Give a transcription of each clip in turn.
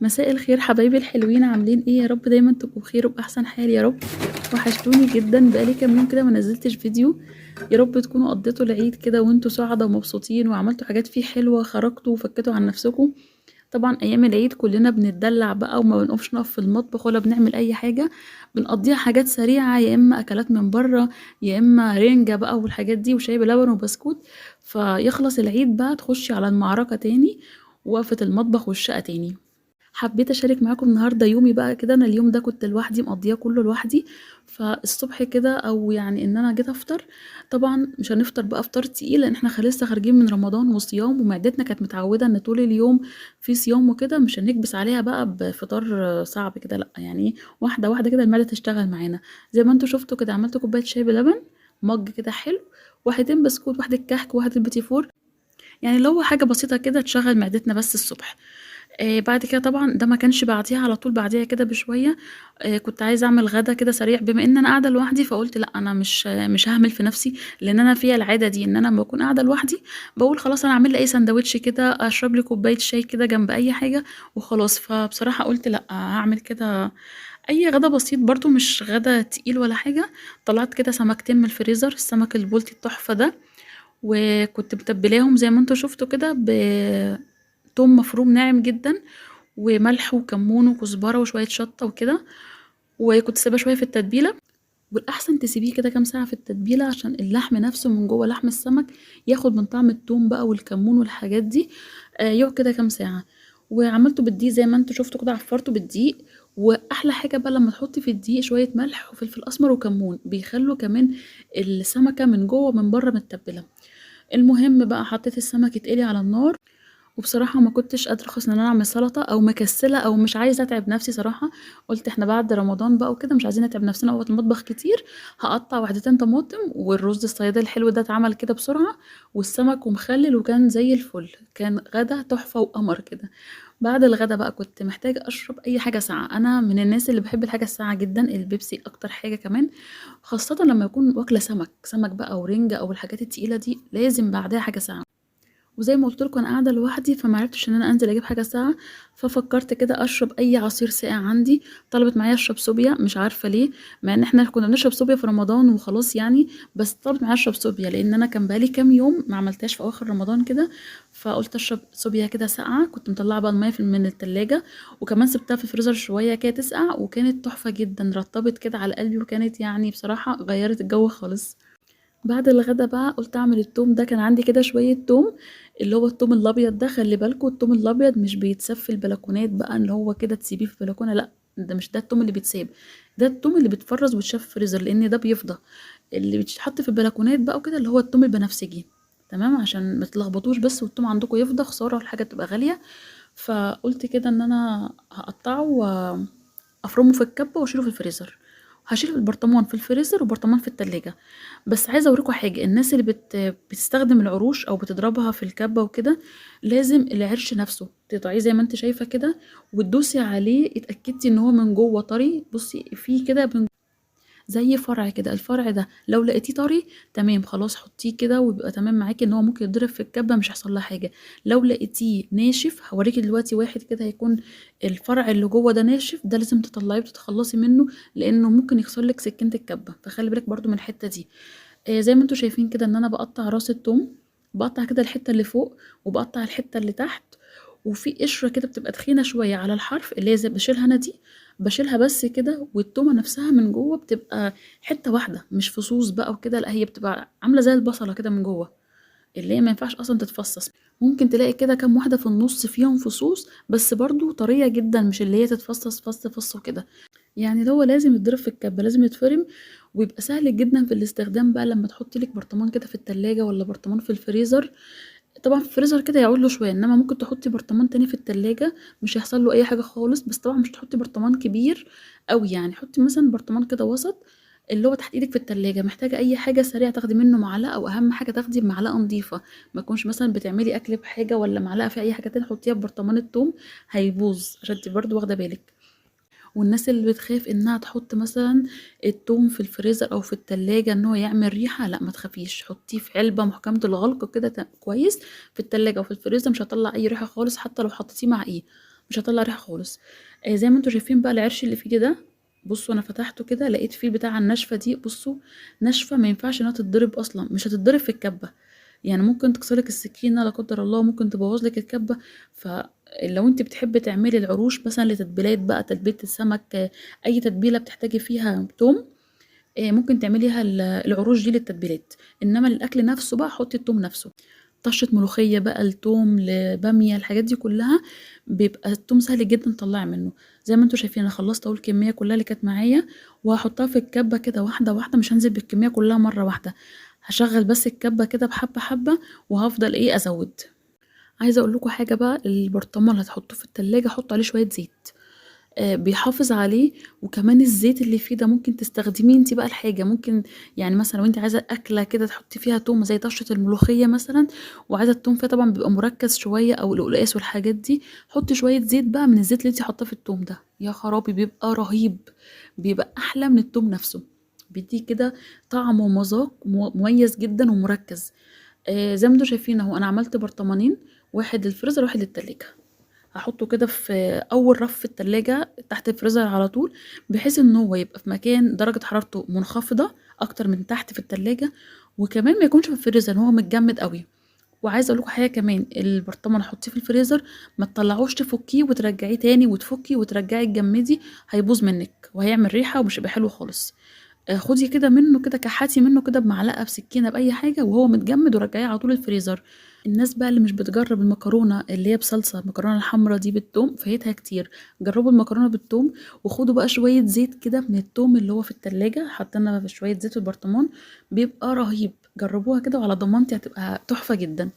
مساء الخير حبايبي الحلوين، عاملين ايه؟ يا رب دايما تبقوا بخير وباحسن حال يا رب. وحشتوني جدا، بقالي كام يوم كده ما نزلتش فيديو. يا رب تكونوا قضيتوا العيد كده وانتوا سعداء ومبسوطين وعملتوا حاجات فيه حلوة، خرجتوا وفكيتوا عن نفسكم. طبعا ايام العيد كلنا بنتدلع بقى وما بنقفش نقف في المطبخ ولا بنعمل اي حاجة، بنقضيها حاجات سريعة، يا اما اكلات من بره يا اما رنجه بقى والحاجات دي وشاي بلبن وبسكوت. فيخلص العيد بقى تخشي على المعركة تاني، وقفه المطبخ والشقه تاني. حبيت اشارك معاكم النهارده يومي بقى كده. انا اليوم ده كنت لوحدي، مقضياه كله لوحدي. فالصبح كده او يعني ان انا جيت افطر، طبعا مش هنفطر بقى فطار تقيل لان احنا لسه خارجين من رمضان وصيام، ومعدتنا كانت متعوده ان طول اليوم في صيام وكده، مش هنكبس عليها بقى بفطار صعب كده، لا يعني واحدة واحدة كده المعدة تشتغل معانا. زي ما انتوا شفتوا كده عملت كوباية شاي بلبن مج كده حلو، واحدتين بسكوت، واحدة كحك، واحدة بيتي فور، يعني اللي هو حاجة بسيطة كده تشغل معدتنا بس الصبح. بعد كده طبعا ده ما كانش بعديها على طول، بعديها كده بشوية كنت عايزه اعمل غدا كده سريع، بما ان انا قاعدة لوحدي فقلت لا انا مش ههمل في نفسي، لان انا فيها العادة دي ان انا لما بكون قاعدة لوحدي بقول خلاص انا اعمل لي اي سندوتش كده، اشرب لي كوباية شاي كده جنب اي حاجة وخلاص. فبصراحة قلت لا هعمل كده اي غدا بسيط برضو، مش غدا تقيل ولا حاجة. طلعت كده سمكتين من الفريزر، السمك البلطي التحفة ده، وكنت متبلاهم زي ما انتوا شفتوا كده بتوم مفروم ناعم جدا وملح وكمون وكزبره وشوية شطه وكده، وكنت سيبها شوية في التتبيله. والاحسن تسيبيه كده كام ساعة في التتبيله عشان اللحم نفسه من جوه، لحم السمك ياخد من طعم التوم بقى والكمون والحاجات دي. يقعد كده كام ساعة. وعملته بالدقيق زي ما انتوا شفتوا كده، عفرته بالدقيق. واحلى حاجة بقى لما تحطي في الدقيق شوية ملح وفلفل اسمر وكمون، بيخلوا كمان السمكة من جوه ومن بره متبله. المهم بقى حطيت السمك يتقلي على النار، وبصراحة ما كنتش قادرة خالص ان انا اعمل سلطة، او مكسله او مش عايزه اتعب نفسي صراحة. قلت احنا بعد رمضان بقى وكده مش عايزين نتعب نفسنا وقت المطبخ كتير، هقطع واحدتين طماطم والرز الصياديه الحلو ده اتعمل كده بسرعة، والسمك ومخلل، وكان زي الفل، كان غدا تحفة وقمر كده. بعد الغدا بقى كنت محتاجه اشرب اي حاجة ساقعه، انا من الناس اللي بحب الحاجة الساقعه جدا، البيبسي اكتر حاجة كمان، خاصة لما يكون واكله سمك، سمك بقى ورنجه او الحاجات التقيله دي لازم بعدها حاجة ساقعه. وزي ما قلت لكم انا قاعدة لوحدي فما عرفتش ان انا انزل اجيب حاجة ساقعه، ففكرت كده اشرب اي عصير ساقع عندي. طلبت معايا اشرب صوبيا، مش عارفه ليه، مع ان احنا كنا بنشرب صوبيا في رمضان وخلاص يعني، بس طلبت معايا اشرب صوبيا لان انا كان بقالي كام يوم ما عملتهاش في اواخر رمضان كده، فقلت اشرب صوبيا كده ساقعه. كنت مطلعه بقى المية من التلاجة، وكمان سبتها في الفريزر شوية كده تسقع، وكانت تحفة جدا، رطبت كده على قلبي، وكانت يعني بصراحة غيرت الجو خالص. بعد الغدا بقى قلت اعمل التوم ده، كان عندي كده شوية توم اللي هو التوم الابيض ده. خلي بالكوا التوم الابيض مش بيتساب في البلكونات بقى اللي هو كده تسيبيه في البلكونه، لا ده مش ده التوم اللي بيتساب، ده التوم اللي بيتفرز ويتشاف في الفريزر لان ده بيفضى. اللي بيتحط في البلكونات بقى وكده اللي هو التوم البنفسجي، تمام، عشان ما تلخبطوش بس، والتوم عندكم يفضى، خسارة الحاجة تبقى غالية. فقلت كده ان انا هقطعه وافرمه في الكبه واشيله في الفريزر، هشيل البرطمان في الفريزر وبرطمان في التلاجة. بس عايزه اوريكم حاجة، الناس اللي بتستخدم العروش او بتضربها في الكبه وكده، لازم العرش نفسه تقطعيه زي ما انت شايفه كده وتدوسي عليه، اتاكدتي ان هو من جوه طري. بصي في كده من زي فرع كده، الفرع ده لو لقيتيه طري تمام خلاص حطيه كده ويبقى تمام معاكي ان هو ممكن يتضرب في الكبه مش هيحصل لها حاجة. لو لقيتيه ناشف، هوريكي دلوقتي واحد كده هيكون الفرع اللي جوه ده ناشف، ده لازم تطلعيه وتتخلصي منه لانه ممكن يكسر لك سكينة الكبه، فخلي بالك برضو من الحتة دي. زي ما انتوا شايفين كده ان انا بقطع راس التوم، بقطع كده الحتة اللي فوق وبقطع الحتة اللي تحت، وفي قشرة كده بتبقى تخينة شوية على الحرف اللي هي زي بشيلها انا دي، بشيلها بس كده، والتومه نفسها من جوه بتبقى حتة واحدة مش فصوص بقى وكده، لا هي بتبقى عامله زي البصله كده من جوه، اللي هي ما ينفعش اصلا تتفصص. ممكن تلاقي كده كام واحدة في النص فيهم فصوص بس برضو طرية جدا، مش اللي هي تتفصص فص فص وكده. يعني هو لازم يتضرب في الكبه، لازم يتفرم، ويبقى سهل جدا في الاستخدام بقى لما تحطي لك برطمان كده في التلاجة ولا برطمان في الفريزر. طبعا في الفريزر كده يعود له شوية، انما ممكن تحطي برطمان تاني في التلاجة مش هيحصل له اي حاجة خالص. بس طبعا مش تحطي برطمان كبير قوي، يعني حطي مثلا برطمان كده وسط اللي هو تحت ايدك في التلاجة. محتاجه اي حاجة سريعة تاخدي منه معلقه، واهم حاجة تاخدي بمعلقه نظيفة، ما تكونش مثلا بتعملي اكل بحاجة ولا معلقه في اي حاجة تانية حطيها في برطمان التوم هيبوظ، عشان تبقي برضو واخده بالك. والناس اللي بتخاف انها تحط مثلا التوم في الفريزر او في التلاجة ان هو يعمل ريحة، لا ما تخافيش، حطيه في علبة محكمة الغلق كده كويس في التلاجة وفي الفريزر، مش هيطلع اي ريحة خالص حتى لو حطيتيه مع ايه. مش هيطلع ريحه خالص. زي ما انتم شايفين بقى العرش اللي في ايدي ده، بصوا انا فتحته كده لقيت فيه بتاع الناشفه دي. بصوا ناشفة، ما ينفعش انها تتضرب اصلا، مش هتتضرب في الكبه، يعني ممكن تكسرلك السكينة لا قدر الله، ممكن تبوظ لك الكبه. فلو انت بتحبي تعملي العروش مثلا لتتبيلات بقى، تتبيله السمك، اي تتبيله بتحتاجي فيها توم، ممكن تعمليها العروش دي للتتبيلات. انما الاكل نفسه بقى حطي التوم نفسه. طشه ملوخية بقى، التوم لباميه، الحاجات دي كلها بيبقى التوم سهل جدا تطلعي منه. زي ما انتم شايفين انا خلصت اول كمية كلها اللي كانت معايا، وهحطها في الكبه كده واحدة واحدة، مش هنزل بالكمية كلها مرة واحدة، هشغل بس الكبه كده بحبه حبه وهفضل ايه ازود. عايزه اقول لكم حاجة بقى، البرطمان اللي هتحطوه في التلاجة حطوا عليه شوية زيت، بيحافظ عليه. وكمان الزيت اللي فيه ده ممكن تستخدميه انت بقى الحاجة، ممكن يعني مثلا لو انت عايزه اكله كده تحطي فيها توم زي طشه الملوخية مثلا، وعايزه التوم فيها طبعا بيبقى مركز شوية، او القلقاس والحاجات دي، حطي شوية زيت بقى من الزيت اللي انت حاطاه في التوم ده، يا خرابي بيبقى رهيب، بيبقى احلى من التوم نفسه، بيديه كده طعم ومذاق مميز جدا ومركز. زي ما انتم شايفين اهو انا عملت برطمانين، واحد للفريزر وواحد للتلاجة. هحطه كده في اول رف في التلاجة تحت الفريزر على طول، بحيث ان هو يبقى في مكان درجة حرارته منخفضة اكتر من تحت في التلاجة، وكمان ما يكونش في الفريزر هو متجمد قوي. وعايزه اقول لكم حاجة كمان، البرطمان حطيه في الفريزر ما تطلعوش تفكيه وترجعيه تاني وتفكي وترجعي تجمدي، هيبوظ منك وهيعمل ريحه ومش هيبقى حلو خالص. خدي كده منه كده، كحاتي منه كده بمعلقه بسكينة باي حاجة وهو متجمد، ورجعيه على طول الفريزر. الناس بقى اللي مش بتجرب المكرونه اللي هي بصلصه، المكرونه الحمراء دي بالثوم، فايتها كتير. جربوا المكرونه بالثوم، وخدوا بقى شوية زيت كده من الثوم اللي هو في التلاجة، حطينا في شوية زيت في البرطمان، بيبقى رهيب. جربوها كده وعلى ضمانتي هتبقى تحفة جدا.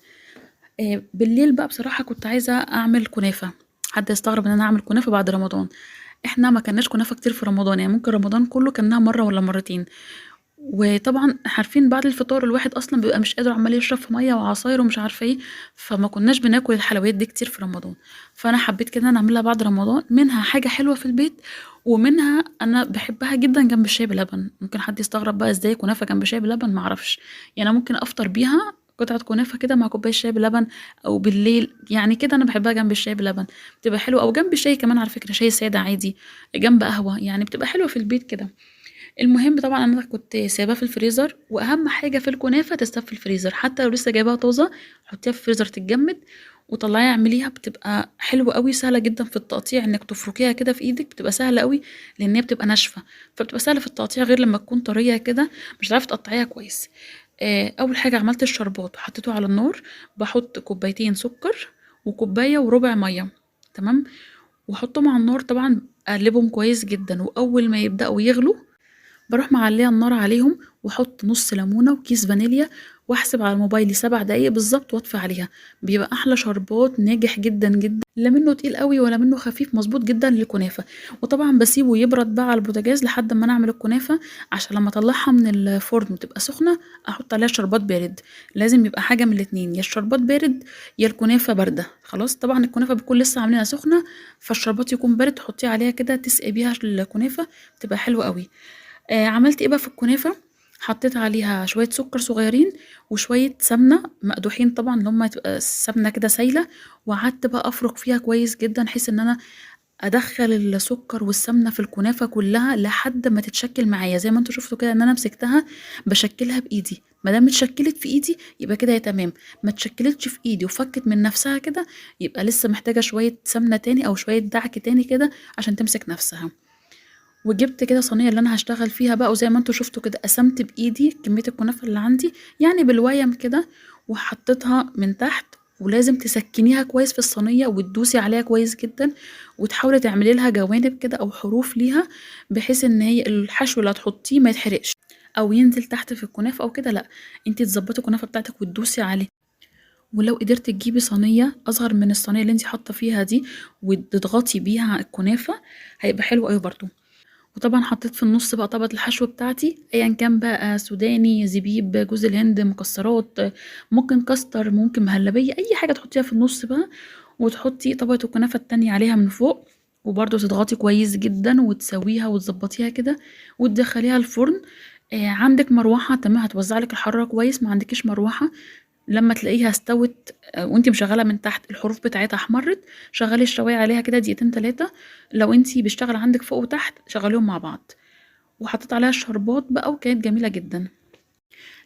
بالليل بقى بصراحة كنت عايزه اعمل كنافه. حد يستغرب ان انا اعمل كنافه بعد رمضان، احنا ما كناش كنافه كتير في رمضان، يعني ممكن رمضان كله كلناها مرة ولا مرتين. وطبعا عارفين بعد الفطار الواحد اصلا بيبقى مش قادر، عمال يشرب في مية وعصاير ومش عارفه ايه، فما كناش بناكل الحلويات دي كتير في رمضان. فانا حبيت كده انا اعملها بعد رمضان، منها حاجة حلوة في البيت، ومنها انا بحبها جدا جنب الشاي بلبن. ممكن حد يستغرب بقى ازاي كنافه جنب شاي بلبن، معرفش، يعني ممكن افطر بيها قطعه كنافه كده مع كوباية شاي بلبن، او بالليل يعني كده انا بحبها جنب الشاي بلبن، بتبقى حلوة، او جنب شاي كمان على فكرة، شاي ساده عادي، جنب قهوة، يعني بتبقى حلوة في البيت كده. المهم طبعا انا كنت سايباها في الفريزر، واهم حاجة في الكنافه تستف في الفريزر، حتى لو لسه جايباها طازة حطيها في الفريزر تتجمد وطلعيها اعمليها، بتبقى حلوة قوي، سهلة جدا في التقطيع، انك تفركيها كده في ايدك بتبقى سهلة قوي، لان هي بتبقى ناشفة فبتبقى سهلة في التقطيع، غير لما تكون طرية كده مش هتعرفي تقطعيها كويس. اول حاجة عملت الشربات وحطيته على النار، بحط كوبايتين سكر وكوبايه وربع مية، تمام، واحطهم على النار، طبعا اقلبهم كويس جدا، واول ما يبداوا يغلوا بروح معليه النار عليهم، واحط نص ليمونه وكيس فانيليا، واحسب على موبايلي 7 دقايق بالظبط واطفي عليها. بيبقى احلى شربات، ناجح جدا جدا، لا منه تقيل قوي ولا منه خفيف، مظبوط جدا للكنافه. وطبعا بسيبه يبرد بقى على البوتاجاز لحد ما نعمل الكنافه، عشان لما اطلعها من الفرن وتبقى سخنة احط عليها شربات بارد. لازم يبقى حاجة من الاتنين، يا الشربات بارد يا الكنافه باردة. خلاص طبعا الكنافه بتكون لسه عاملينها سخنة، فالشربات يكون بارد، تحطيه عليها كده تسقي بيها الكنافه، بتبقى حلوة قوي. عملت ايه بقى في الكنافه؟ حطيت عليها شوية سكر صغيرين وشوية سمنه مقدوحين طبعا، اللي هم تبقى السمنة كده سايله، وقعدت بقى افرك فيها كويس جدا، بحيث ان انا ادخل السكر والسمنه في الكنافه كلها لحد ما تتشكل معايا. زي ما انتوا شفتوا كده ان انا مسكتها بشكلها بايدي، ما دام اتشكلت في ايدي يبقى كده هي تمام، ما اتشكلتش في ايدي وفكت من نفسها كده يبقى لسه محتاجه شوية سمنه تاني او شوية دعك تاني كده عشان تمسك نفسها. وجبت كده صينية اللي انا هشتغل فيها بقى، وزي ما انتوا شفتوا كده قسمت بايدي كمية الكنافه اللي عندي، يعني بالويم كده، وحطيتها من تحت. ولازم تسكنيها كويس في الصينية وتدوسي عليها كويس جدا، وتحاولي تعملي لها جوانب كده او حروف ليها، بحيث ان هي الحشو اللي هتحطيه ما يتحرقش او ينزل تحت في الكنافه او كده. لا، انتي تظبطي الكنافه بتاعتك وتدوسي عليه. ولو قدرتي تجيبي صينية اصغر من الصينية اللي انتي حاطه فيها دي وتضغطي بيها الكنافه هيبقى حلو قوي برضو. وطبعا حطيت في النص بقى طبقه الحشو بتاعتي، ايا كان بقى سوداني، زبيب، جوز الهند، مكسرات، ممكن كاستر، ممكن مهلبية، اي حاجة تحطيها في النص بقى. وتحطي طبقه الكنافه التانية عليها من فوق، وبرده تضغطي كويس جدا وتسويها وتظبطيها كده وتدخليها الفرن. عندك مروحة تمام هتوزع لك الحرارة كويس، ما عندكيش مروحة لما تلاقيها استوت وانتي مشغله من تحت الحروف بتاعتها احمرت، شغلي الشوايه عليها كده دقيقتين 3. لو انتي بيشتغل عندك فوق وتحت شغليهم مع بعض. وحطيت عليها الشربات بقى وكانت جميلة جدا.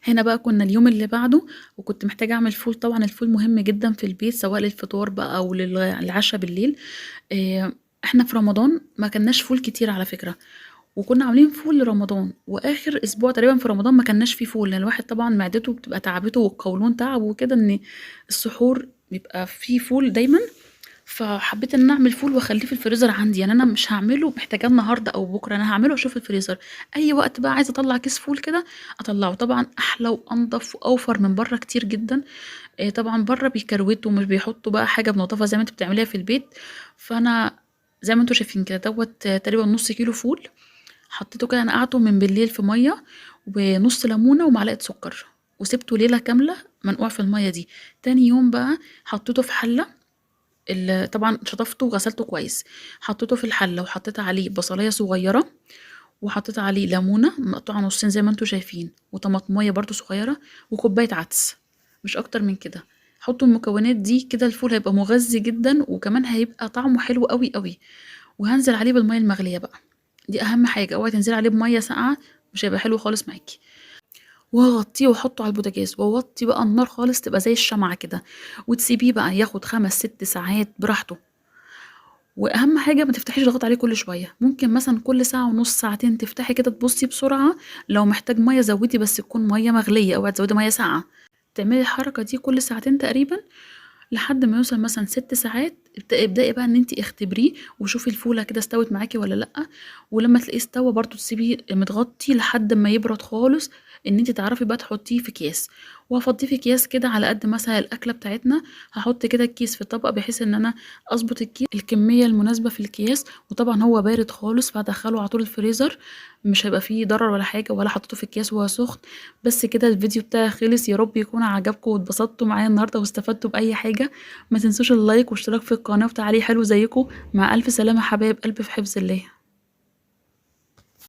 هنا بقى كنا اليوم اللي بعده، وكنت محتاجه اعمل فول. طبعا الفول مهم جدا في البيت، سواء للفطار بقى او للعشاء بالليل. احنا في رمضان ما كناش فول كتير على فكرة، وكنا عاملين فول لرمضان، واخر اسبوع تقريبا في رمضان ما كناش فيه فول، لان الواحد طبعا معدته بتبقى تعبته والقولون تعب وكده، ان السحور بيبقى فيه فول دايما. فحبيت ان انا اعمل فول واخليه في الفريزر عندي، يعني انا مش هعمله محتاجاه النهارده او بكره، انا هعمله واشوف الفريزر اي وقت بقى عايزه اطلع كيس فول كده اطلعه. طبعا احلى وانضف واوفر من بره كتير جدا. طبعا بره بيكروتوا ومش بيحطوا بقى حاجة بنظافه زي ما انت بتعمليها في البيت. فانا زي ما انتوا شايفين كده دوت تقريبا نص كيلو فول حطيته كده، نقعته من بالليل في مية ونص ليمونه ومعلقة سكر، وسبته ليلة كاملة منقوع في المية دي. تاني يوم بقى حطيته في حله، طبعا شطفته وغسلته كويس، حطيته في الحلة وحطيت عليه بصلايه صغيرة، وحطيت عليه ليمونه مقطوعة نصين زي ما انتوا شايفين، وطماطميه برضو صغيرة، وكوبايه عدس، مش اكتر من كده. حطوا المكونات دي كده، الفول هيبقى مغذي جدا، وكمان هيبقى طعمه حلو قوي قوي. وهنزل عليه بالمية المغليه بقى، دي اهم حاجة، اوعي تنزلي عليه بميه ساقعه، مش هيبقى حلو خالص معاكي. وهغطيه واحطه على البوتاجاز، واوطي بقى النار خالص تبقى زي الشمعة كده، وتسيبيه بقى ياخد 5-6 ساعات براحته. واهم حاجة ما تفتحيش الغطا عليه كل شوية، ممكن مثلا كل ساعة ونص ساعتين تفتحي كده تبصي بسرعة. لو محتاج مية زودي، بس تكون مية مغليه، اوعي تزودي مية ساقعه. تعملي الحركة دي كل ساعتين تقريبا لحد ما يوصل مثلا 6 ساعات. ابدأي بقى ان انتي اختبريه وشوفي الفوله كده استوت معاكي ولا لا. ولما تلاقيه استوى برضو تسيبيه متغطي لحد ما يبرد خالص، ان انتي تعرفي بقى تحطيه في اكياس. وهفضيه في اكياس كده على قد مثلا الاكلة بتاعتنا، هحط كده الكيس في الطبق بحيث ان انا اظبط الكيس الكمية المناسبة في الكياس. وطبعا هو بارد خالص فهدخله على طول الفريزر، مش هيبقى فيه ضرر ولا حاجة، ولا حطيته في الكياس وهو سخن. بس كده الفيديو بتاعي خلص، يا رب يكون عجبكم واتبسطتوا معايا النهارده واستفدتوا باي حاجة. ما تنسوش ال like والاشتراك في القناة وتعليق حلو زيكم. مع الف سلامه حبايب قلبي، في حفظ الله.